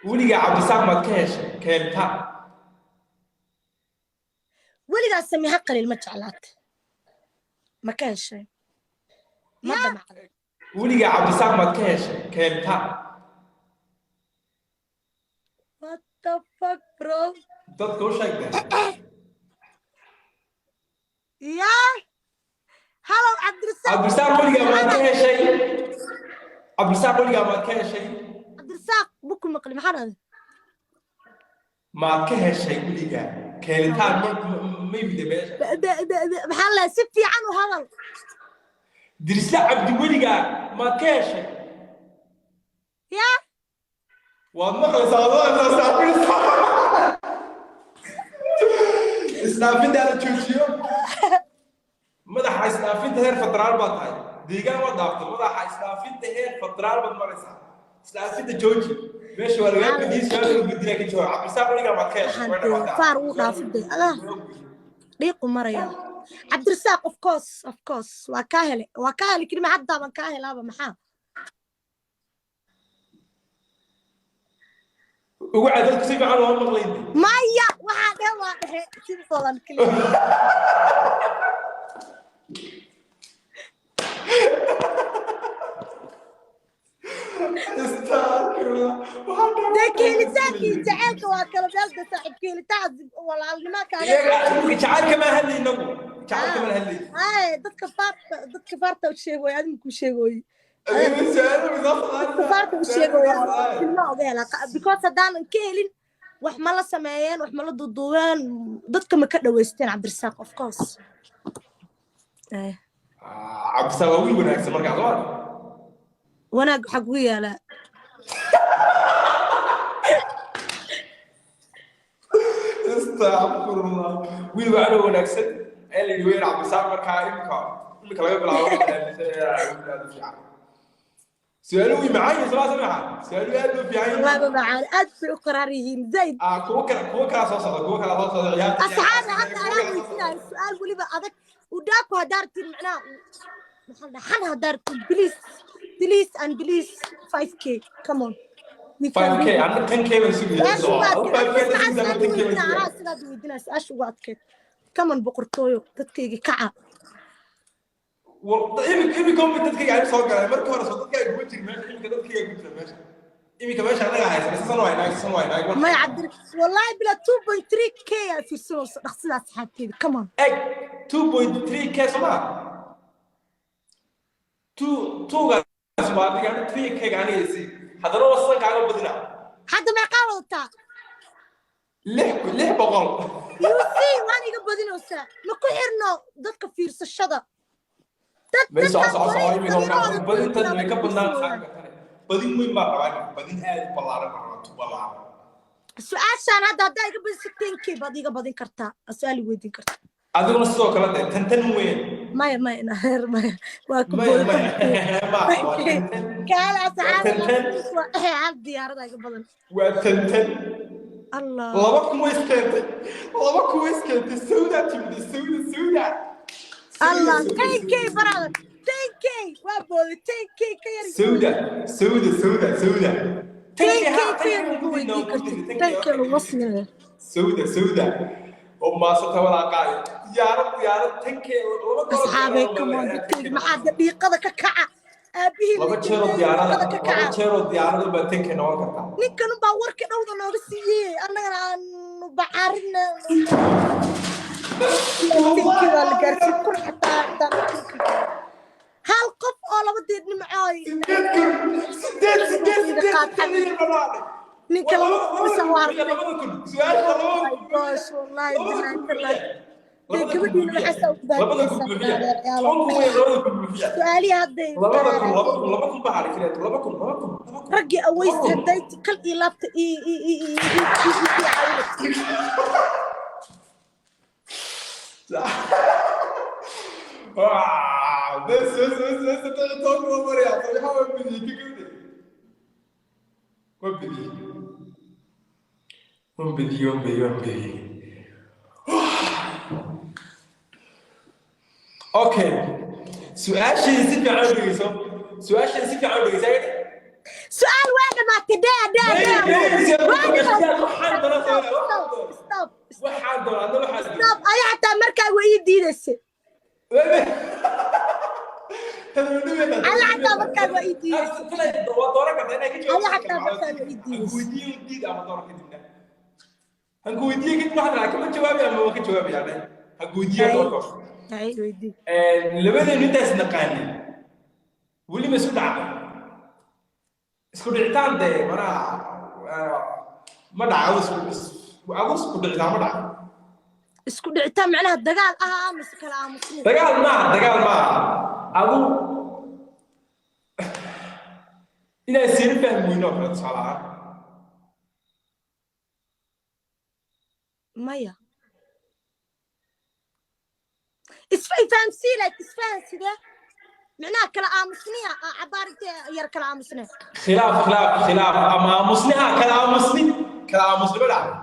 Weligaa Cabdisaaq maad ka heshay keentaa? Weligaa Samiixa Qaliil ma jeclaatay? Ma ka heshay? Ma damacday? Weligaa Cabdisaaq maad ka heshay keentaa? What the fuck, bro? Dadka u sheegtay. Yaa halow, Cabdirasaaq. Cabdisaaq weligaa maad ka heshay? Cabdisaaq weligaa maad ka heshay? Cabdirasaaq buku maqli, maxaa dhahday? Maad ka heshay weligaa keenitaan? Ma yimide meesha. Maxaa la, si fiican u hadal. Dirisle Cabdi, weligaa maad ka heshay? Yaa. Waad maqlaysaa, waad maqlaysaa. Isdhaafinta la joojiyo. Madaxa isdhaafinta heer federaal baad tahay, deegaan waad dhaaftay. Madaxa isdhaafinta heer federaal baad maraysaa. Isdhaafinta jooji, meesha waa lagaa bediyey. Su-aal lagu bedilaa, ka jawaab. Cabdisaaq weligaa maad ka heshay? Waxaan Way dee dhamaataa. Faar uu dhaafay adaa dhiiqu maraya. Cabdirasaaq, of course, of course, waa kaa hele, waa kaa hele kelima. Haddaa baan kaa helaaba, maxaa? Ugu cad, dadku si fiican looma maqlayn. Maya, waxaa dhehe, waa dhehe, simple and clear. Astaghfirullah. Waxaa Dee dhammaan keelitaankii jaceylka waa kala meelda, saaxiib. Keelitaan walaalnimo kaaga. Iyaga jacaylka ma hadlay, inagu jacaylka ma hadlay. Hay, dadka faarta u sheegoy, adiga ku sheegoy. Dadka faarta u sheegoya ilma oga helaa, because haddaanan ka helin, wax ma la sameeyeen, wax ma la duuduubeen, dadka ma ka dhaweysteen. Cabdirasaaq, of course. Eh, Cabdisaaq waa wiil wanaagsan markaas waa. Wanaag waxaa kugu yaalaa. Astaqfirullah, wiil waa anoo wanaagsan ayaa la yidhi weyn Cabdisaaq. Markaa imika laga bilaabo waxaan aaminsanayaa wiil aad u fiican. Su-aaluhu way macaan yihiin, soo samaxa, su-aaluhu aad u fiican yihiin. Wallahi ma macaan, aad bay u qaraar yihiin zaid. Ah, kuwa kala soo socda, kuwa kala soo socda ciyaarta. Asxaabta hadda anaa weydiinayo su-aal weliba adag udhaaku. Haddaa rabtiin, macnaha maxaa la dhahaa, xan haddaa rabtiin, please, please and please, 5K, come on, we can 5K do it. Anna 10K baan sugaya. Su-aasha ugu adkeyd. 5K. Maxaa sugaya, su-aal 10K baan weydiinaa sugaya. Anaa sidaad weydiinaa su-aasha ugu adkeyd. Come on, boqortooyo, dadkayga kaca. Imika unba dadkayga ay soo galeen. Marka hore soo dadkayga kuma jirin meesha, imika dadkayga ku jira meesha. Imika meesha anaga haysan, isa san waynaa, isa san waynaa. Maya Cabdir, wallahi bila 2.3K aa fiirsanayso dhaqsida, asxaabteeda, come on. Eg, 2.3K soo maa, two twogaas waa adiga, anu 3K ga aniga isi haddana waa san kaaga badina. Hadda meeqaa wadataa? 600. You see, waan iga badinaysaa. Ma ku xirno dadka fiirsashada, dad May soco dadkaan soco soco qoray imika sawirahooda badintan way ka ku badnaan fiirsanayaan. tahay. Badin weyn baa rabaa, badin aad u ballaaran baa rabaa, tu ballaaran. Su-aashaan hadda haddaa iga badiso, 10K baad iga badin kartaa, su-aal i weydiin kartaa. Adiguna sidoo kale dee tan tan weyn. Maya, maya, naheer, maya, waa ku maya booday. Maya ma waa tan tan. Kaale asxaab. Tan tan. Waa dhexe, hal diyaarada iga badan. Waa tan tan. Allah. 2000 way iskeentay, 2000 way iskeentay. Sawda timid, sawda, sawda. Allah, 10K, brother, 10K waa booday, 10K ka yar. Sawda, sawda, sawda, sawda. 10K ka yar ugu weydiin kartid, 10K laguma siinaya. Sawda, sawda oo maasata walaaqaayo, diyaarad, diyaarad, 10K laba goor. Asxaabay, come on, dadkayga, maxaa dhiiqada ka kaca aabihii? Laba jeeroo diyaarada. Dhiiqada ka Laba kaca. jeeroo diyaarada baa 10K noqon kartaa. Ninkan baa warka dhowda nooga siiyey, annagana aanu bacaarina. 10K waa la gaarsiin kun, xataa intaan hal qof oo laba diir nimcooy. 8000, sideed sideed sideed sideed banaanay. Ninka laba bisa waa hartay. 2000 su-aasha Oh laba my gosh, wallahi 2000 billahi tallahi. Buuxiya. Dee gabadhiina maxaa saa u 2000 baadiyeysaa? buuxiya. Adeeryaalo. 10,000 wey, 2000 buuxiya. Su-aalihii hadday 2000, 2000, 2000 baa hadhay kaleeto, 2000, 2000, 2000. Raggii aways 2000. Hadday kal iyo laabta ii ii ii ii ii ii ii caawinaysa. Ah, bes bes bes bes, 13 waa maraya. Saxiixa waa bediyey ka gabadhe, waa bediyey, waan bediyey, waan bediyey, waan bediyey. Okay, su-aashayda si fiican u dhegeyso, su-aashayda si fiican u dhegeyso. Su-aal waa dhamaatay. Dheh, dheh, dheh. Waxaan doonaa Stop, stop. Waxaan doonaa adna waxaan. Stop. Aya xataa markaa waa ii diidaysay. Alla xataa markaa waa ii diidaysay. Waa dooran kartaa inay ka jawaabto. Alla xataa markaa waa ii diidaysay. Weydiiyo diid ama dooro kadibna hanku weydiiyo kadib waxaan rahaa kama jawaabi ama waa ka jawaabi yani hanku weydiiyo doorko. Ay, weydii. Labadeenu intaas naqaanin weli ma isku dhacday isku dhicitaan dee manaa ma dhaca adu isku dhicitaan ma dhaca? Isku dhicitaan macnaha dagaal ah mise kala aamusnay? Dagaal maaha, dagaal maaha. Adu inaa siri fahmi weyno oo kale, tusaale ahaan. Maya, isfahamsii, like isfahan sidee macnaha kala aamusniya cabaar intee yar kala aamusnay? Khilaaf, khilaaf, khilaaf ama aamusniha, kala aamusni, kala aamusni ma dhacday?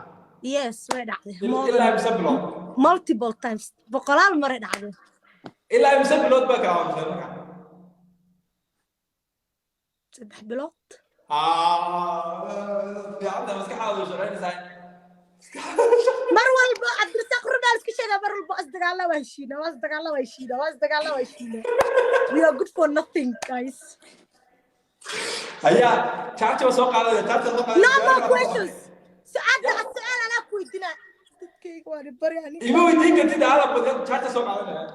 Yes, way dhacday. Ilaa imse bilood? Multiple times, boqolaal maray dhacday. Ilaa imse bilood baa kala aamusnay marka? 3 bilood. Fiicanta, maskaxdaadu shaqaynaysaa. Mar walba Cabdirasaaq rudhaal iska sheegaa, mar walba isdagaalla waa heshiina, waa isdagaalla waa heshiina, waa isdagaalla waa heshiina. We are good for nothing, guys. Ayaa charger soo qaadaya, charger soo qaadaya. No more questions. Su-aal su-aal anaa ku weydiinaa, dadkayga waan bari aniga. Ima weydiin kartid ala badan, charger soo qaadanaya.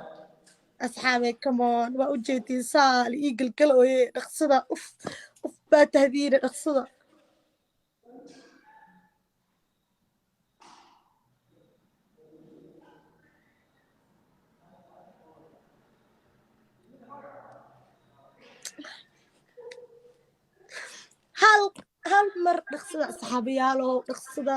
Asxaabay, come on, waa ujeedtiin saal ii galgal ooye. Dhaqsada, uf uf baa tahdiina, dhaqsada. Hal hal mar dhaqsada, asxaabayaalow, dhaqsada.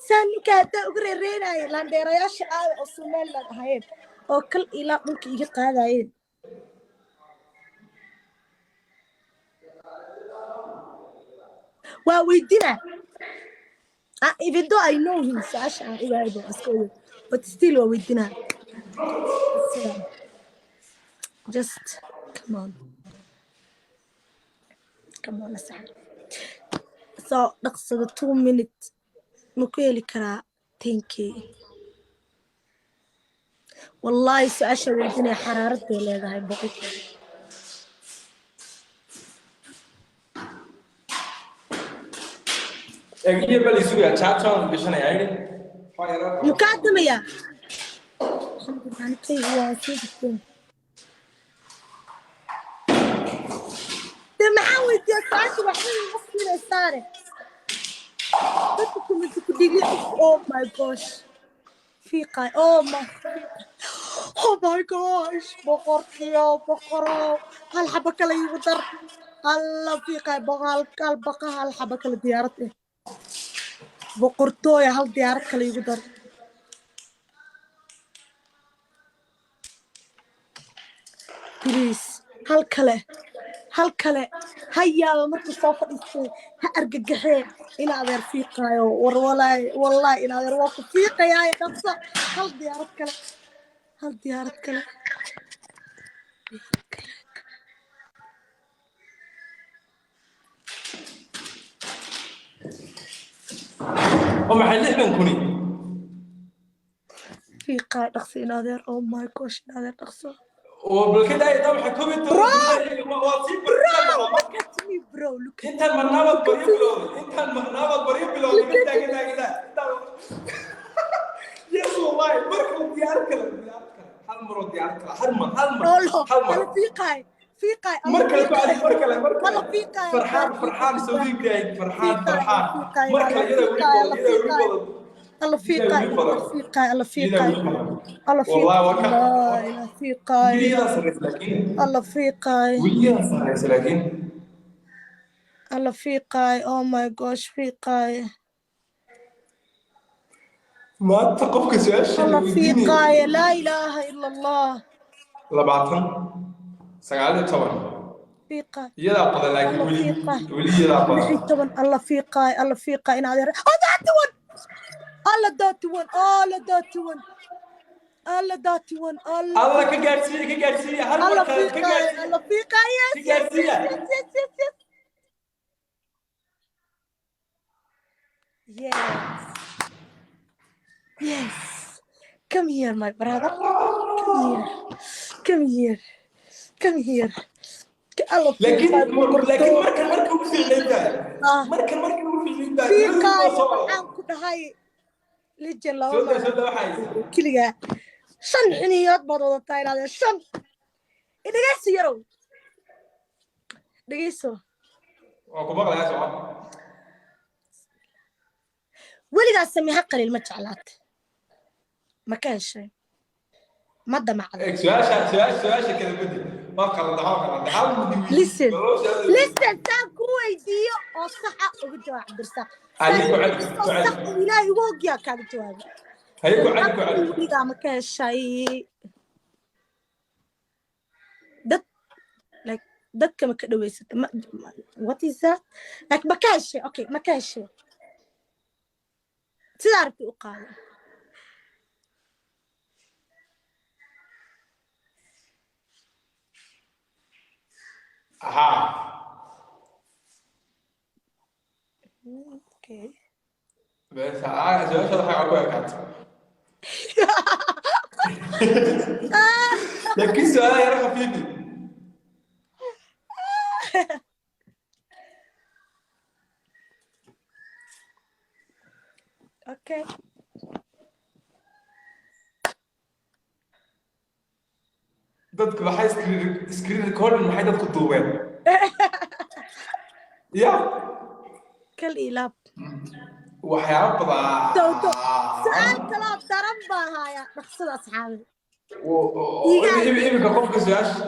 Saa ninka haddaa uga reereenaya laandheerayaasha aada oo Somaliland ahaayeen oo kal ilaa dhulka iga qaadayeen. Waa weydina. Ah, even though I know him, su-aasha aan ogaayba waa iska ogaay, but still waa weydina. Just come on, come on, asxaab, soo dhaqsada. 2 minute ma ku heli karaa 10K? Wallaahi su-aasha weydinaya xaraarad bay leedahay boqolkiiba. Egiyo bal isuga charger aan gashanaya yidhi. Mukaa damayaa? Waa sii dhigteen. De maxaa weydiiyaa su-aasha? Waxba ima siinaysaane dadka kumenti ku dhigi. Oh my gosh, fiiqay. Oh my, oh my gosh, boqorkiyo boqoro, hal xabo kale iigu dar. Alla fiiqay, boqol hal baqa, hal xabo kale diyaarad eh, boqortooya, hal diyaarad kale iigu dar, please. Hal kale, hal kale. Ha yaaba markuu soo fadhiistay, ha argagaxee. Ina adeer fiiqaayo, war walaahi, wallaahi ina adeer waa ku fiiqayaaye. Dhaqso, hal diyaarad kale, hal diyaarad kale, diyaarad kale. Oo maxay 60,000? Fiiqaayo, dhaqso ina adeer. Oh my gosh, ina adeer, dhaqso. Oo bal ka daaya daa maxay 11 waa sii Bro, bartaa. look at me, bro, look at Intaan marnaabaad baryo bilowday, intaan marnaabaad baryo bilowday. Ka daa, ka daa, ka daa. Yes, wallahi markuu diyaar kale, diyaar kale, hal mar oo diyaar kale, hal mar, hal mar. Lolo. Hal mar. Alla fiiqaay, fiiqaay. Mar kale ku celi, mar kale, mar kale. Alla fiiqaay. Farxaan, Farxaan Saudi Ibrahim, Farxaan, Farxaan, mar kale iyada weli Alla badan, iyada weli fiiqaay. badan. Alla fiiqaay, weli alla badan. fiiqaay, alla Iyada fiiqaay. weli badan. Alla Wallahi waa ka fiiqaay, alla fiiqaay. Weli iyadaa sarreysa laakiin. Alla fiiqaay. Weli iyadaa sarreysa laakiin. Alla fiiqaay. Oh my gosh, fiiqaay. Maanta qofka su-aasha la Alla weydiinaya. fiiqaay, laa ilaaha ila Allah. 20, 19. Fiiqaay. Iyadaa badan laakiin. Alla Weli fiiqaay. weli iyadaa lix badan. iyo toban. Alla fiiqaay, alla fiiqaay, in adeer. Oh, 31. Alla, 31. Alla, 31. Alla, 31. Alla. Alla ka gaadhsiiya, ka gaadhsiiya hal mar Alla kale ka fiiqaay. gaadhsiiya. Alla fiiqaay, yes. Ka gaadhsiiya. Yes, yes, yes, yes. Yes, yes, come here, my brother. Come here, come here, come here. Alla. Laakiin Fiiqaay. laakiin markan marka ugu fiicnayd baa Ah. markan markan ugu fiicnayd baa. Fiiqaay, waxaan ku dhahay legend laba Soo daa. mar. Soo daa, waxaa haysa. Keligaa shan xiniyood baad wadataa inaadee shan. Dhegeyso yarow, dhegeyso. Waa ku maqlayaa, soco. Weligaa Samiixa Qaliil ma jeclaatay? Ma ka heshay? Ma damacday? Eeg, su-aasha kala bedel. Waa qalada, waa qalada, hal midi. Listen, listen, saan ku weydiiyo oo saxa uga jawaab, Cabdirasaaq. Haye, ku celi, Saan ku celi. sax uu Ilaahay ugu ogyaa kaaga jawaaba. Haye, ku celi, ku celi. Weligaa ma ka heshay dad, like, dadka ma ka dhaweysata? What is that? Like, ma ka heshay? Okay, ma ka heshay? Sidaa aragti u qaado. Ahaa. Okay. Bes, su-aasha waxaa ku ekaatay, laakiin su-aalaha yara khafiifi. Okay. Dadku maxay screen recording, maxay dadku duubeen ya? Kal ilaab. Waxyaabo badan. Sawdo su-aal kaloo daran baa haaya. Dhaqsada, asxaabi. Iminka qofka su-aasha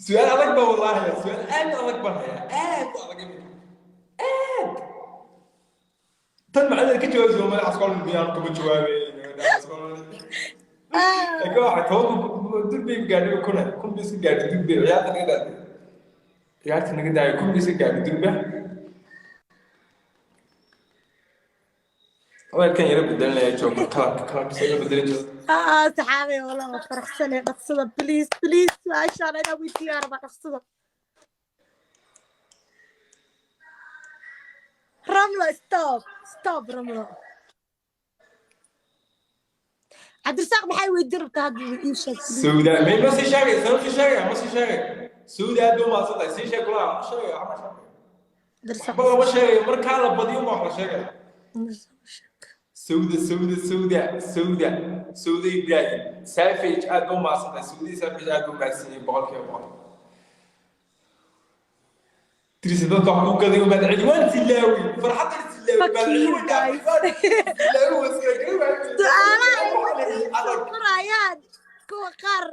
su-aal adag baa wallaahi haya, su-aal aad u adag baan hayaa, aad u adag iminka, aad. Tan macnaheed ka jawaabaysa madaxaas kol miyaan kama jawaabay? Laakiin waxa 10 durbay gaadhay, kuna kun bay iska gaadhay durbay. Ciyaarta naga daatay, ciyaarta naga daayay, kun bay iska gaadhay durba. Weelkan yara bedelinaya, joogo kalarka, kalarkiisa yara bedelin jiro. Saxaabay, wallah waa faraxsane. Dhaqsada, please, please. Su-aashaan inaa weydiiyaa rabaa. Dhaqsada. Ramlo, stop, stop. Ramlo, Cabdirasaaq, maxay weydiin rabtaa hadda? Ii sheeg, please. Sauda may ma sii sheegay, ma sii sheegay, ma sii sheegay. Sauda, aad bay umahadsan tahay. Sii sheeg kulaha, ma sheegay, ma sheegay. Cabdirasaaq. Waxba lama sheegayo, markaa la badiyo ma wax la sheegaya. Cabdirasaaq, sheeg. Sauda, Sauda, Sauda, Sauda, Sauda Ibrahim Savage, aad bay umahadsan tahay. Saudi Savage, aad bay umahadsan yihiin, 100%. Dirisa dadka wax ku gaday umaad celi, waan tilaawi farxadda tilaawi. Fuck you guys. Su-aalaha ay Adag. qorayaan kuwa qaar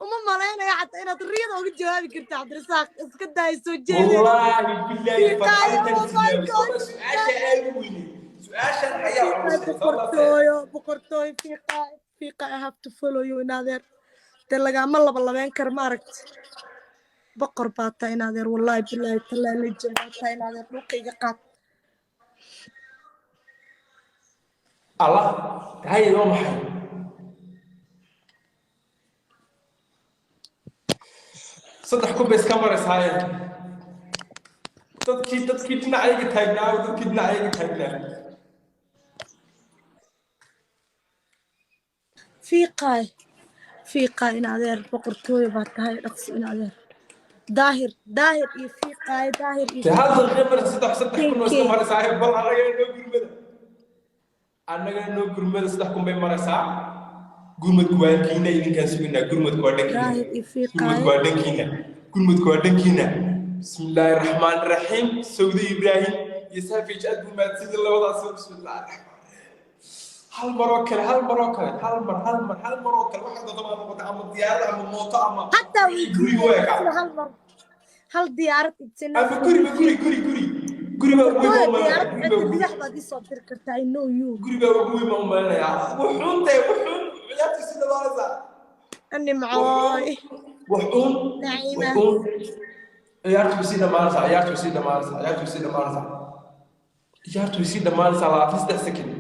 uma malaynayo xataa inaad riyada uga jawaabi karta. Cabdirasaaq, iska daay soo jeedin. Wallaahi billahi. Fiiqaayo, farxadda oh my tilaawi God. Su-aasha aad u weynay, su-aashan ayaa Fiiqaay. culusay. Boqortooyo, boqortooyo. Fiiqa, Fiiqa, I have to follow you in adeer. Dee lagaama laba labeen karo, ma aragti? Boqor baa taa in adeer. Wallahi billahi tallahi, legend baa taa in adeer. Dhulka iga qaad. Allah, haye, waa maxay? 3,000 bay iska maraysaaye. Dadkii dhinacayga taagnaa, dadkii dhinacayga taagnaa. Fiiqaay, Fiiqaay, in adeer, boqortooyo baa tahay. Dhaqso in adeer. Daahir, Daahir iyo Fiiqaay, Daahir iyo Dee hal daqiiqo maraysa, 3,000 oo iska maraysaaye. Bal annaga noo gurmada, annaga noo gurmada. 3,000 bay maraysaa. Gurmadku waa kiina, idinkaan suginaa. Gurmadku waa dhankiina. Daahir iyo Fiiqaay. Gurmadku waa dhankiina, gurmadku waa dhankiina. Bismillaahi raxmaan raxiim. Sawde Ibraahim iyo Saafij, aad buu mahadsanyihin labadaas. Bismillaahi raxmaan. Hal mar oo kale, hal mar oo kale, hal mar, hal mar, hal mar oo kale. Waxaa doonta ma noqota, ama diyaarad ama mooto ama Hataa guri u ekaa. Hal mar hal diyaarad ibsina. Ama guriba, guri, guri, guri, guri baa ugu weyn baan Diyaarad umalinayaa. Guri baa ugu bidax baad ii soo diri kartaa. I know you. Guri baa ugu weyn baan umalinayaa. Wuxuun dee, wuxuun ciyaartu si dhawaanaysaa. Nimcooy. Wuxuun. Naciima. Wuxuun ciyaartu way sii dhamaanaysaa, ciyaartu way sii dhamaanaysaa, ciyaartu way sii dhamaanaysaa, ciyaartu way sii dhamaanaysaa. 23 second.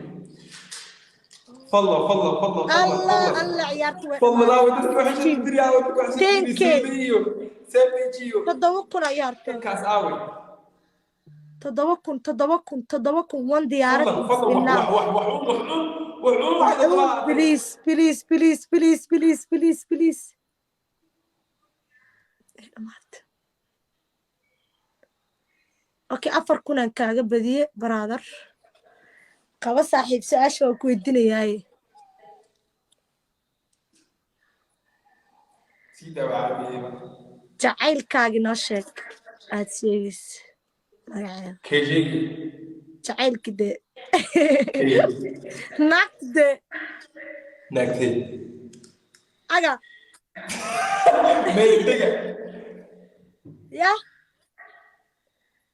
Fadlan, fadlan, fadlan, fadlan. Allah. Fadlan. Allah, ciyaarta way Fadlan, aawe dhamaatay. dadka waxay soo diri, aawe dadka waxay soo diri. 10K. Sabeeyo, sabeejiyo. 7,000 ciyaartay. Dadkaas aaway. 7,000, 7,000, 7,000, one diyaarad. Fadlan, fadlan, wax wax wax wax wax wax wax wax. Please, please, please, please, please, please, please. Ay, dhamaatay. Okay, 4,000 aan kaaga badiye, brother. Qaba saaxiib, su-aasha waan ku weydiinayaaye. Sii daawacay. Jacaylkaagi noo sheeg, aad sheegaysa magaceeda. Kejeegi. Jacaylki dee, naagta dee. Naagtay. Aga. Meydega. Ya.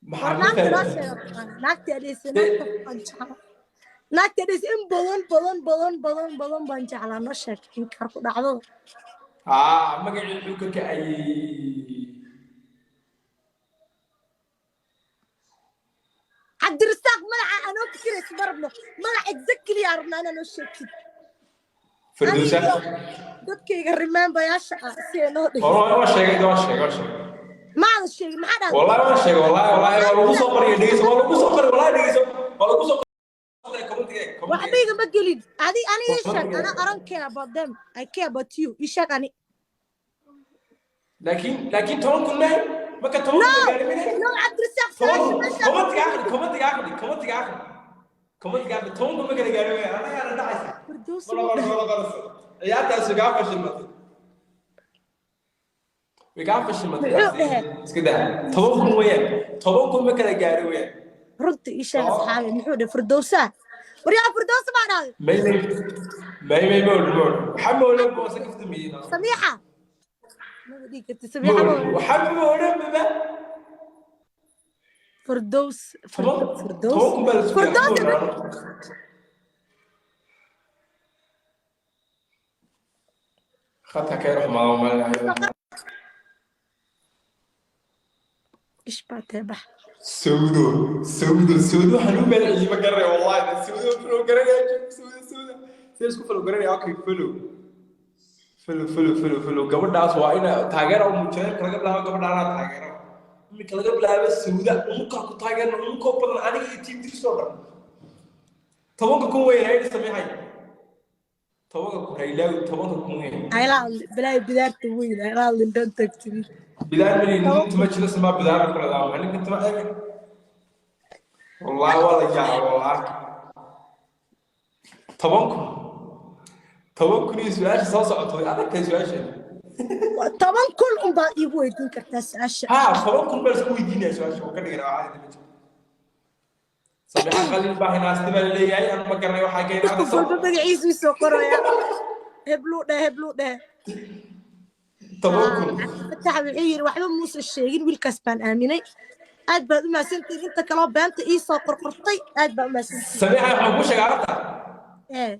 Maxaa war ku naagta noo fahmay? sheeg, naagta adheysa, naagta baan jeclaa, naagta adheysa in badan badan badan badan badan baan jeclaa, noo sheeg inkaar ku dhacdada. Aa, magacii wuxuu ka kacayay. Cabdirasaaq, magaca anoo fikiraysa ma rabno, magac exactly aan rabnaa inaa noo sheegtid. Firdowsa. Aniga dadkayga rememberyaasha ah si ay noo dhigin. Waa sheegay, waa sheegay, waa sheegay. Maada sheegin, maxaa dhahday? Wallahi waa sheegay, wallahi, wallahi waa lagu soo qoriyay, dhegeyso, waa lagu soo qoray, wallahi dhegeyso, waa lagu soo qoray commentiga, Waxba commentiga. igama gelin. Adi ani ii sheeg, ana I don't care about them, I care about you. Ii sheeg ani. Laakiin 10,000 maahan, marka 10,000 No. la gaarin minay. No, Cabdirasaaq, su-aasha meesha. Commentiga akhri, commentiga akhri, commentiga akhri. Commentiga akhri, 10,000 ma kala gaarin weeyaan, anagaa dhacaysa. Firdaws. Wala wala wala wala. Ciyaartaas way kaa fashilmatay. Way kaa fashilmatay. Muxuu dhahay? Iska daa. 10,000 weeyaan. 10,000 ma kala gaarin weeyaan. Runta ii sheeg asxaabi, muxuu dhahay? Firdowsa, waryaa, Firdowsa baa dhahday. May may may may ma odhan, ma odhan. Waxaa ma odhan, boose kaftamiyey. Samiixa maba dhihi kartid. Ma Samiixa ma odhan. Waxaa ma odhan baba. Firdaws. Toban Firdaws. 10,000 baa la sugaa. Firdaws. Ma odhan. Khadka ka yar xumaado malinayo. Ish baa tahay, bax. Sawdo, sawdo, sawdo, waxaan u malciyey ma garanay wallahi. Sawdo follow garanaya, sawdo, sawdo. Sidee isku follow garanaya? Okay, follow. Follow, follow, follow, follow. Gabadhaas waa ina taageera u muujiyay, laga bilaabo gabadha anaa taageero. Iminka laga bilaabo sawda, unukaa ku taageerna, unukoo badan aniga iyo team Diris oo dhan. 10,000 weyn haydi sameexay. 10,000 haylaawi, 10,000 weyn. Ayla hadli balaayo, bidaarta weyn ayla hadlin, don't talk to me. Bidaar mali nin tuma jiro sama bidaar ku leedahay ninka tuma eeg. Wallahi waa la yaabaa, wallahi. 10,000. 10,000 iyo su-aasha soo socoto way adag tahay su-aasha. 10,000 unbaad iigu weydiin kartaa su-aasha. Ha, 10,000 baa isku weydiinaya su-aasha, oo ka dhigana waa caadi ma jirto. Sameexa qalin baa hinaasti baa laleeyahay, anu ma garanay waxaa ka Qof hinaadayso. walba magaciisu isoo qoraya, hebluu dheh, hebluu dheh. 10,000. Cabdifatax wuxuu yidhi waxba muusan sheegin, wiilkaas baan aaminay. Aad baad u mahadsantihiin, inta kaloo beenta ii soo qorqortay, aad baa u mahadsantihiin. Sameexa, waxaan kuu sheegay arrinta. Ee.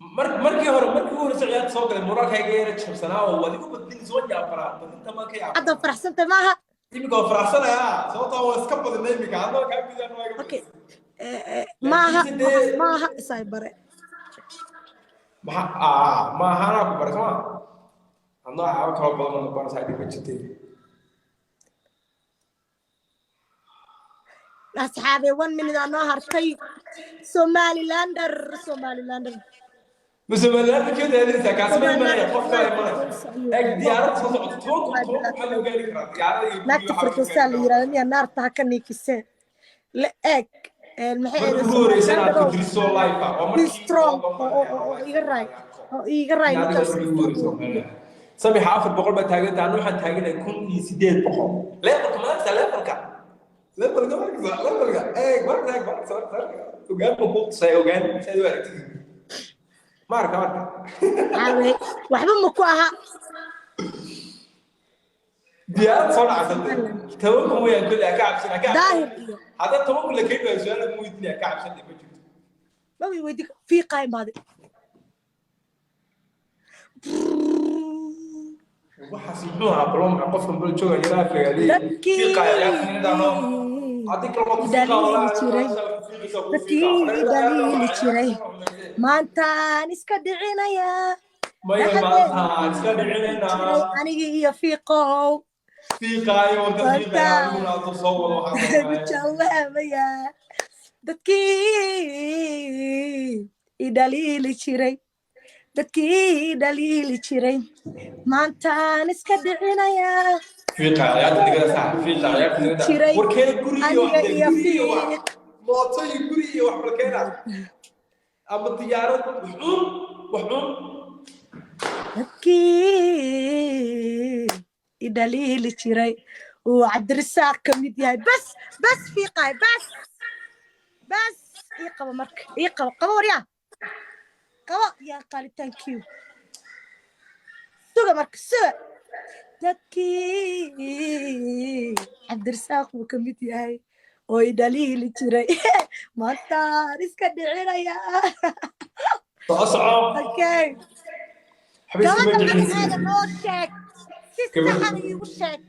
Markii hore, markii ugu horreysay ciyaarta soo galay, moraalkayga yara jabsanaa oo wadigu badin soo yaabanaa, badinta ma ka yaaba. Hadda faraxsanta maaha? Iminka waa faraxsanayaa, sababtoo waa iska badinay iminka, adoo kaa bidaan waa iga. Okay, maaha maaha, isay bare. Maxaa aa ma aha, anaa ku baray soo ma adnoo caabo kaloo badan oo baraysaa dhib ma jirtay. Asxaabe, one minute aa noo hartay. Somalilander, Somalilander. Ma Somaliland ka raadinaysaa? Kaasi ma imanaya, qof kale imanaya. Eeg, diyaarad soo socoto, 10,000, 10,000 waxaa loo gaari karaa diyaarada iyo Naagta Firdowsaa la yirahdo miyaa? Naarta ha ka niikisee la eeg. Maxay Markii ugu horreysay inaad ku diriso live ah waa Be markii strong oo iga raay, oo iga raay ninkaas. Samixa, 400 baa taaganta, anu waxaan taaganahay 1800. Levelka maaragta, levelka, levelka markasa, levelka eeg, markasa eeg, markasa, markasa ogaan ma kuu tusay, ogaan saad u aragtid, maarka marka. Caawe, waxba ma ku aha. Diyaarad soo dhacsan 10,000 weeyaan kulli, ha ka cabsan, ha ka cabsan. Daahir iyo Hadda 10,000 la keeni waayo, su-aal lagu weydiinaya, ha ka cabsan, ma jirto. Ma way weydi, fiiqaa imaaday. Waxaas muxuu ahaa balo? Maxaa qofkan balo jooga yaraa aflagaadeey? Dadkii Haddii kale waa ku dhaliili jiray, dadkii dhaliili jiray. Maantaan iska dhicinayaa. Maya, maantaan iska dhicinaynaa. Anigii iyo Fiiqow. Fiiqaayo, waan ka fiiqayaa aniguna, adoo soo wado waxaan. Jawaabaya dadkii i dhaliili jiray, dadkii i dhaliili jiray, maantaan iska dhicinayaa. Fiiqa ciyaarta digada sax, fiiqa ciyaarta digada. Jiray. Warkee guri iyo Aniga wax iyo guri iyo wax Fiiq. Mooto iyo guri iyo wax balkeena ama diyaarad, wax cun, wax cun. Dadkii i dhaliili jiray uu Cabdirasaaq ka mid yahay. Bas, bas, Fiiqaay, bas, bas, ii qabo marka, ii qabo, qabo, waryaa, qabo yaa qaali. Thank you. Suga marka, suga. Dadkii Cabdirasaaq uu ka mid yahay oo i dhaliili jiray, maantaan iska dhicinaya. Soco, soco. Okay. Xabiiska ma Gabadha jeclisid. magaceeda noo sheeg si Gabadha- saxan iigu sheeg.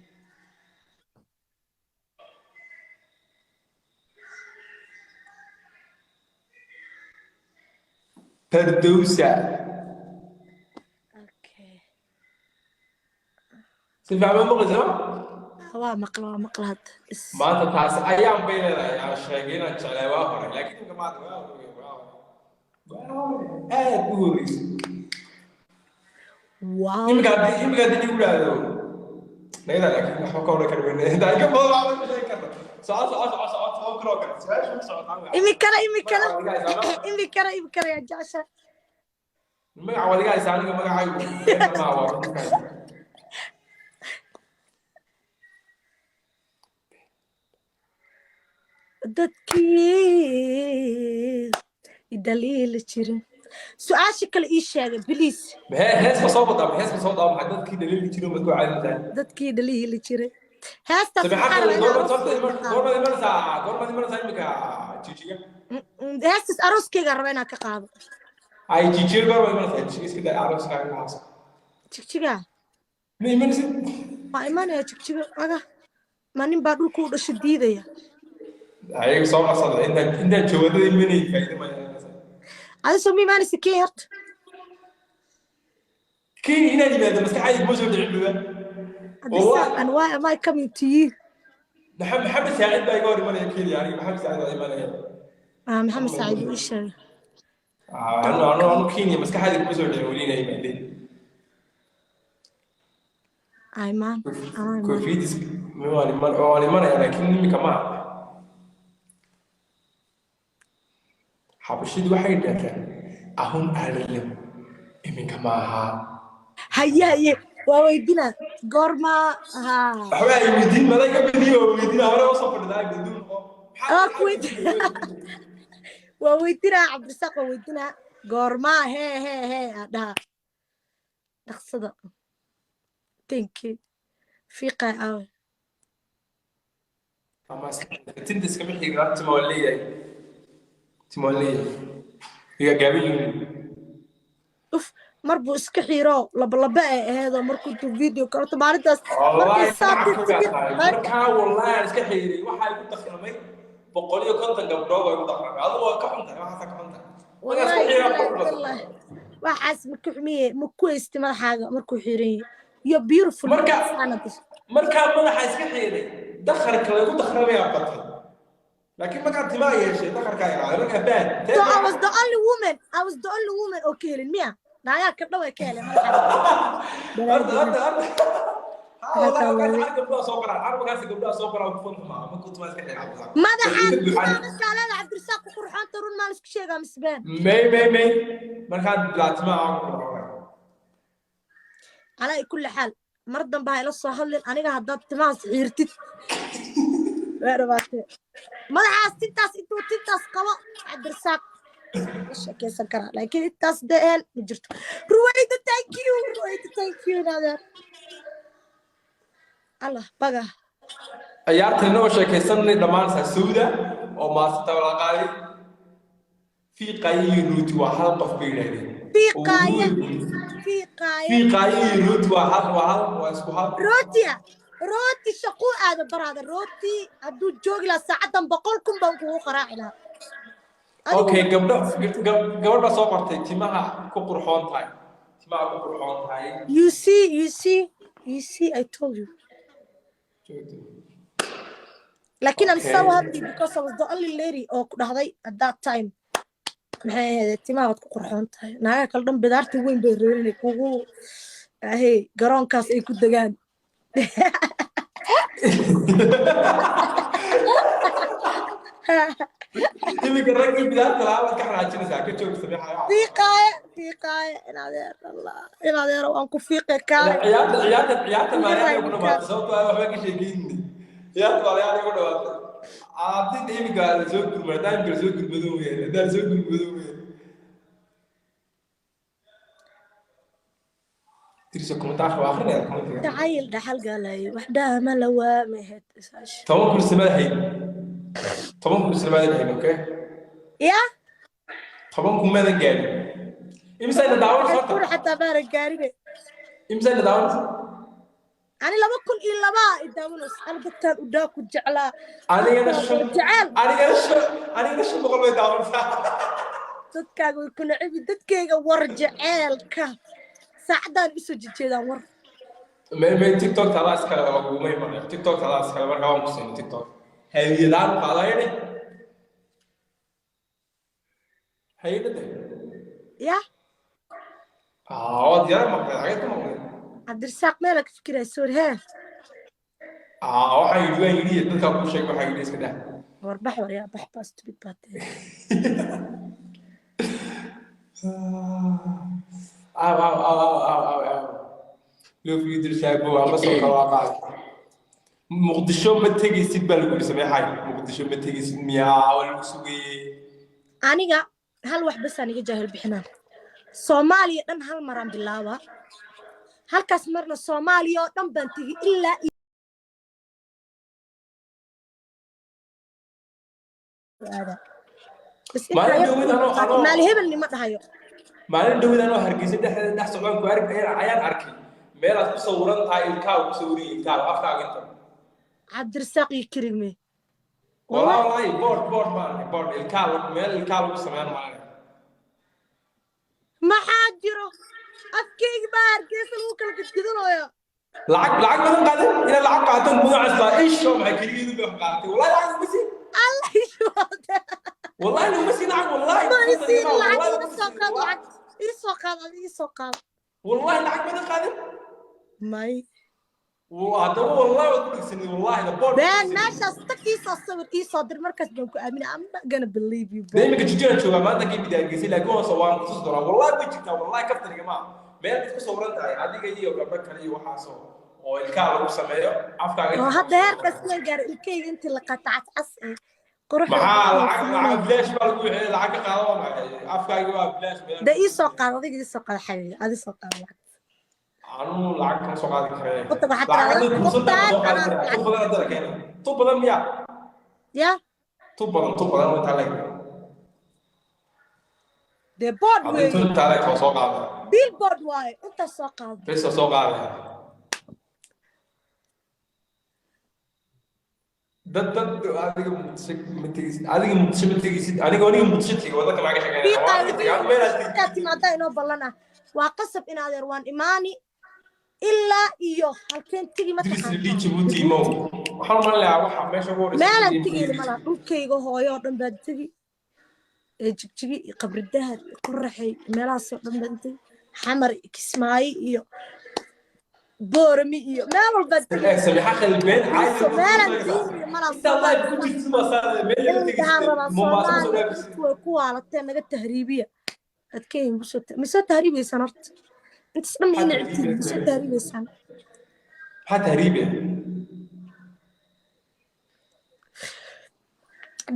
Fardowsa. Okay. Si fiican ma maqlaysaa? Waa maqla, waa maqla hadda. Maanta taas ayaan bay leedahay aan sheegay inaan jeclay waa hore, laakiin imika maanta waa hore, waa hore, waa hore, aad u horreysay. Wow. Imika haddii igu dhahdo nagada, laakiin waxba ka odhan kari mayno, intaa inka badan waxba ka sheegi karta. Soco, soco, soco, soco, 10 kun oo kale su-aasha ma socotaa. Iminkana, iminkana, iminkana, iminkana yaa jecesha? Magaca waad iga haysaa aniga, magacaygu maa waa. Dadkii i dhaliili jirin, su-aasha kale ii sheegay, please. Hees ma soo wadaa? Hees ma soo wadaa? Maxaa dadkii dhaliili jiray maad ku caadintaa? Dadkii dhaliili jiray heestaas. Sabixa. Waxaa rabaa inaan Goormaad arooskeyga qaado. Goormaad imanaysaa? Goormaad imanaysaa imika Jijiga? Heestaas arooskeyga raba inaan ka qaado. Ay, Jijiga goormaad imanaysaa? Jijiga iska daa, arooskaaga waxaas. Jigjiga? Ma imanaysid? Waa imanaya Jigjiga. Aga ma nin baa dhulka u dhashay diidaya? Ayaga soo qabsada intaan jawadada imanay, faa'iido ma yeelanaysaa. Adi soo ma imaanaysa Kenya horta? Kenya inaad yimaado maskaxdayda kuma soo dhicin buba. Cabdirasaaq, and why am I coming to you? Maxamed Saacid baa iga hor imanaya Kenya aniga, Maxamed Saacid baa imanaya. Ah, Maxamed Saciid uu ii sheegay. Anu Kenya maskaxdayda kuma soo dhicin weli inay yimaadeen. Aymaan, aymaan. Koofiyadis waan iman, waan imanaya, laakiin imika ma aha. Xabashidu waxay dhaheen ahun arlim, iminka ma aha. Haye, haye, waa weydinaa goorma ha. Waxba ay weydiin, maday ka badiyo waa weydiina, hore usoo fadhidaa weydiin. Waa ku weydiin, waa weydinaa Cabdirasaaq, waa weydinaa goorma hee hee hee aa dhaha dhaqsada. Thank you, fiiqay aawe. Tinta iskama xigaa, tima waan leeyahay, tima waan leeyahay, iga gaaban yihiin. Uf, mar buu iska xiiro, labalaba ay aheedoo markuu intuu video kaleto maalintaas markay saa tigid. Markaa wallahi aan iska xiiray, waxaa igu dakramay 150 gabdhood oo igu dakramay. Adigu waa ka xun tahay, waxaasaa ka xun tahay. Wallahi wallahi, waxaas ma ku xumiye, ma ku haysti madaxaaga markuu xiiran yahay. You're beautiful. Markaa madaxa iska xiiray, dakharka lagu dakhramayaa batay, laakiin markaa timaa yeeshay, dakharkaa yaraaday markaa baan. So I was the only woman, I was the only woman oo ka helin miya? Naagaa ka dhow ay ka heleen madaxa. Horta horta horta gabdhaha soo qoraan carabkaasi, gabdhaha soo qoraan ku xumaa ma ku timaa iska xiiray. Madaxaan timaa markaa leeda, Cabdirasaaq, ku qurxoonta, run maa laisku sheegaa misbeen? May, may, may, markaan bilaa timaa aan ku qurxoonay. Calaa kulli xaal, mar dambe ha ila soo hadlin aniga haddaad timahaas xiirtid. Waa dhawaatee madaxaas tintaas, intuu tintaas qabo Cabdirasaaq ma sheekeysan karaa, laakiin intaas dee ehel ma jirto. Ruwayda, thank you, Ruwayda, thank you, nadeer Allah baga. Ciyaarta inoo sheekaysanay dhammaanaysaa. Sawda oo maasanta wala qaaday, Fiiqaayo iyo Ruuti waa hal qof bay yidhaahdeen. Fiiqaaye, Fiiqaaye. Fiiqaayo iyo Ruuti waa hal, waa hal, waa isku hal. Rootiya, rooti shaquu aada baraada. Rooti hadduu joogi lahaa saacaddan, 100,000 baan kugu qaraaci lahaa. Adigu Okay, gabdho gabadh baa soo qortay timaha ku qurxoon tahay, timaha ku qurxoon tahay. You see, you see, you see, I told you. Laakiin I'm so happy because I was the only lady oo ku dhahday at that time, maxay ahayd, timaha waad ku qurxoon tahay. Naagaha kale dhan bidaarta weyn bay rabeen inay kugu ahey garoonkaas ay ku degaan. Iminka raggii bidaarta lahaa baad ka xanaajinaysaa, ka joog, Sameexa. Fiiqaaye, fiiqaaye, in adeer, Allah, in adeer, waan ku fiiqe, kaale. Ciyaarta Iga maaliyaha raay ku ninkaas. dhamaatay, sababtoo ah waxba ka sheekeynni. Ciyaarta maaliyaha ku dhamaatay. Haddii iminka la soo gurmado, haddaan iminka la soo gurmado weyaan, haddaan la soo gurmado weyaan. Tirso kumataaf waa akrinaya kumatiga. Jacayl dhaxal galay wax dhaama la waamahed. 10 kursi maad hayn, 10 kursi maadan hayn, okay? Ya. 10,000 maadan gaadhin. Imisayna daawanaysa horta? Kun xataa baana gaarine. Imisayna daawanaysa? Ani 2002 i daawanayso. Ani dadkaan udhaa ku jeclaa. Anigana Dadkaan shan war jecel. Anigana 500 bay daawanaysaa. Dadkaaga way ku nacibi, dadkayga war jeceelka saacadaan usoo jejeedaan war. May, TikTok tadaa iskale, waa laguma imanayo. TikTok tadaa iskale, markaa waan ku siinay TikTok hadiyadaan u qaado. Hayadhe, hayadhade. Ya. Waad yara maqleed, xageed ka maqleed? Cabdirasaaq meela ka fikiraya, sorry hee. Waxaan yidhi, waan yidhi, dadkaa kuu sheegay, waxaan yidhi iska dah. War bax, war yaa bax, baa stupid baa tahay. Aw, aw, aw, aw, aw, aw, aw, love you Dirshaago, ama soo kala waa qaad. Muqdisho ma tegaysid baa lagu yidhi, Sameexay. Muqdisho ma tegaysid miyaa? Waa lagu sugayey. Aniga hal wax bas aan iga jaahil bixinaa. Soomaaliya dhan hal maraan bilaabaa, halkaas marna Soomaaliya oo dhan baan tegi ilaa iyo aada bas intaa Maalin yar dhowid anoo qaatay. anoo Maali hebelni ma dhahayo. Maalin dhowid anoo Hargeysa dhexdeeda dhex socdaan ku arag ayaan arkay meelaad ku sawiran tahay, ilkaaga ku sawiran yihiin, ilkaaga, afkaaga inta. Cabdirasaaq iyo kirigme. Walaa wallahi. Wallahi board baan arkay, board ilkaa meel ilkaa lagu sameyn maayo. Maxaa jiro? Afkayga baa Hargeysa lagu kala gadgadanayo. Lacag badan qaadan, inaad lacag qaato mudan castaa isho, maxay keligeedu bay wax qaadatay? Wallahi lacag uma siin. Allah ishuwada. Wallahi uma siin lacag, wallahi. Ma isiin wallahi lacag. uma Iga soo siin. qaad. Wallahi Lacag ii soo qaad, adiga ii soo qaad. Wallahi lacag badan qaadan. May. Haddaba wallahi waad ku dhegsanid, wallahi the board ku been dhegsanid. Meeshaas tag, ii soo sawir, ii soo dir, markaas baan ku aaminay. I'm not gonna believe you, dee bro. Iminka jijiraan joogaa maanta kii bida Hargeysa, laakiin waan kutusi doonaa. Wallahi way jirtaa, wallahi kaftaniga maaha. Meel baad ku sawiran tahay adiga iyo gabdho kale iyo waxaasoo oo ilkaha lagu sameeyo afkaaga Oo inta hadda heerkaas maan gaaray, ilkayga intii la qata cascas ee quruxda Maxaa badan lacag sameynaya. Lacag bilaash baa lagu wixii lacag ka qaado, waa maxay? Afkaaga waa bilaash meel. De ii soo qaad, adiga ii soo qaad, xabiibi, adi soo qaad lacag. Anuu lacag kama soo qaadi karee. Qofta waxaad Lacag tiraahdaa hadday kuusan tahay qoftaan ma soo qaadi anaa karaa. lacag. Tu badan haddana keena, tu badan miyaa? Ya. Tu badan intaa leeg. Dee board Haddii tu weeye. intaa leeg waa soo qaada. Billboard waaye, intaas soo qaado. Bes waa soo qaadaya. Dad adiga Muqdisho ma tegeysid, adiga Muqdisho ma tegeysid. Aniga Muqdisho tegey, wadanka maxaa ka sheekeynaya? Fiiqaa. Waa aniga tegey, aniga meelaas tegey. Markaad timaadaa inoo ballan ah, waa qasab in adeer waan imaani ilaa iyo halkeen tegi ma Idris taqaantaa? Lee Djibouti mo waxaan u malinayaa waxa meesha ugu horeysa. Meelaan Idris tegeyna malaha, dhulkayga hooyo oo dhan baan tegi, ee Jigjigi iyo Qabri Dahar iyo Qoraxay, meelahaasoo dhan baan tegi, Xamar iyo Kismaayo iyo Boorami iyo meel walbaan tegi. Samixa Khalbeen Mise meelaan tegeyna malaha. Intaa live ku jirtid waa saa meel laga Waxaan tegeysid rabaa Mombasa soo Soomaaliya dhaafisid. Dadku way ku waalateen, naga tahriibiya. Adkeyn busoo misoo tahriibaysaan horta, intaas dhan ma ina cibtiin, misoo tahriibaysaan? Maxaa tahriibe?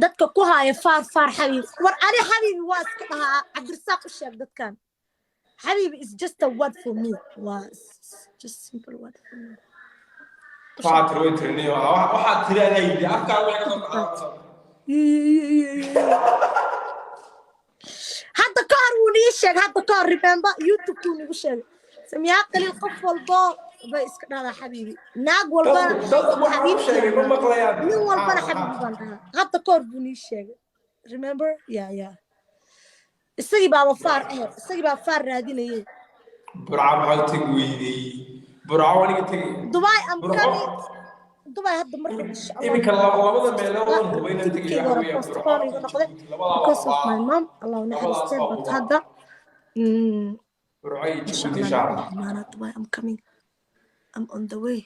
Dadka ku haaya faar faar xabiibi, war ani xabiibi waa iska dhahaa. Cabdirasaaq, u sheeg dadkan, xabiibi is just a word for me, waa just simple word for me. Waxaa tiri way tiriniyo, waxaa tiri adaa yidhi, afkaaga waxay ka soo baxdaa. Hadda ka hor wuu nii sheegay, hadda ka hor, remember, youtube kuu nagu sheegay, Samiyaa Qaliil qof walbo bay iska dhahdaa xabiibi, naag walbana Dadku waxaa u xabiibti sheegay ma maqlayaan. Nin walbana xabiibi baan dhahaa. Hadda ka hor buu nii sheegay. Remember? Yeah, isagii baaba faar eh, isagii baa faar raadinayay. Burca maxaa u tegi weydey? Burca waa aniga tegay. Dubai am Burco. coming Dubai hadda marka, insha Allah. Iminka labada meelood oon hubay inaan tegayo Tikidkeyga waxa hore weeyaan postpone Burco iga iyo noqday Jabuuti. Labadaa because of waa my mom, Allah u labadaas naxariistee. baa But huba. hadda Burco iyo insha Jabuuti, Allah insha Allah. Imaana Dubai. I'm coming, I'm on the way.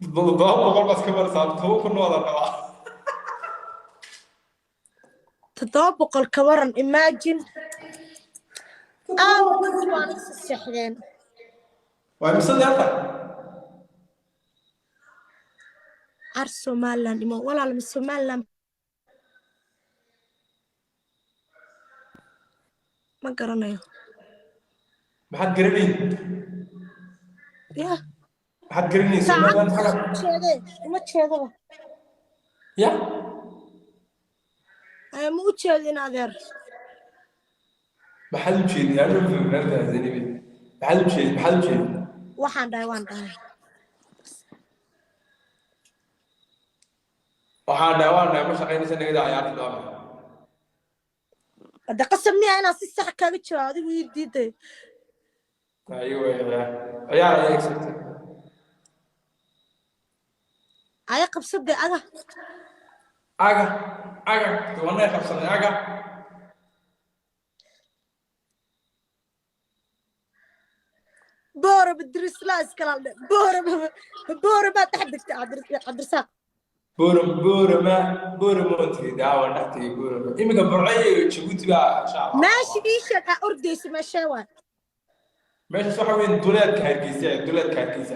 700 baad ka maraysaa, 10,000 waa la rabaa. 700 ka waran? Imagine, aawa dadku waan isa seexdeen. Waa mise deerta? Car Somaliland imo walaal, ma Somaliland ma garanayo. Maxaad garanayn? Ya. Maxaad garanayn? Saacad Somaliland xaga uma jeede, uma jeedaba. Ya. Ma u jeedin, adeer. Maxaad u jeedin? Anuu fahmin Zanibi. Maxaad u jeedin? Maxaad u jeedin? Waxaan dhahay, waan dhahay. Waxaan dhahay, waan dhahay, ma shaqaynaysa nagada ciyaarta doona. Hadda qasab miya inaan si sax kaaga jawaabo? Adigu ii diiday. Ayo, ciyaar ciyaar ayaa egsatay. Aya qabsadee aga. Aga aga wanay qabsanay aga. Booraba dirisla iskala dhe, booraba, boorabaa dhex degtay, Cabdirasaaq. Boorama, Boorama, Boorama waan tegey daa, waan dhex tegey Boorama. Iminka Burco iyo Jabuuti baa insha Allah. Meesha ii sheeg aa ordaysa, meeshee waay? Meeshaas waxa weyn duleedka Hargeysa, duleedka Hargeysa,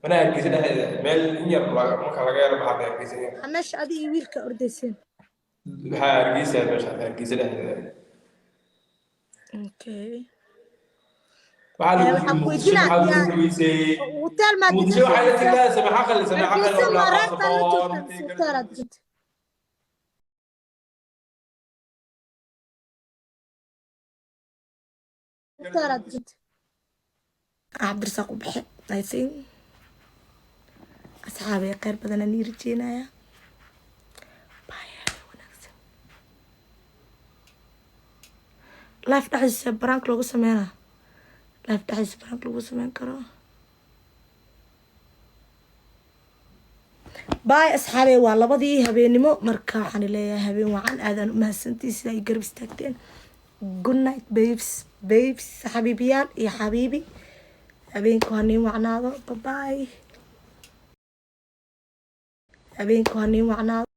mana Hargeysa dhexdeeda, meel in yar marka laga yaro baxda Hargeysa yar. Waxaa meesha adi iyo wiilka ordayseen? Waxaa Hargeysa, meesha Hargeysa dhexdeeda. Okay. Waxaa lagu Waxaan yiri ku Muqdisho weydiinaa maxaa lagu yaa dhaweysay? Hotel maa Muqdisho waxay la degan? tegtaa Samaxa Qali, Samaxa Qali. Hargeysa oo ma bilaa reer baa la baasaboor joogtaa intay mise kala hotel aad degantay? Hotel aad degantay, Cabdirasaaq u baxe, I think. Asxaabay, kheyr badan aan ii rajeynayaa. Bye, habeen wanaagsan. Live dhexdiisa prank loogu sameynaa, live dhexdiisa prank lagu sameyn karo. Bye asxaabey, waa 2dii habeenimo. Marka waxaan leeyahay habeen wacan, aadaan u mahadsantihi sida ay garab istaagteen. Good night, babes, babes, xabiibiyaal iyo xabiibi. Habeenku ha niin wacnaado. Bye bye, habeenku ha niin wacnaado.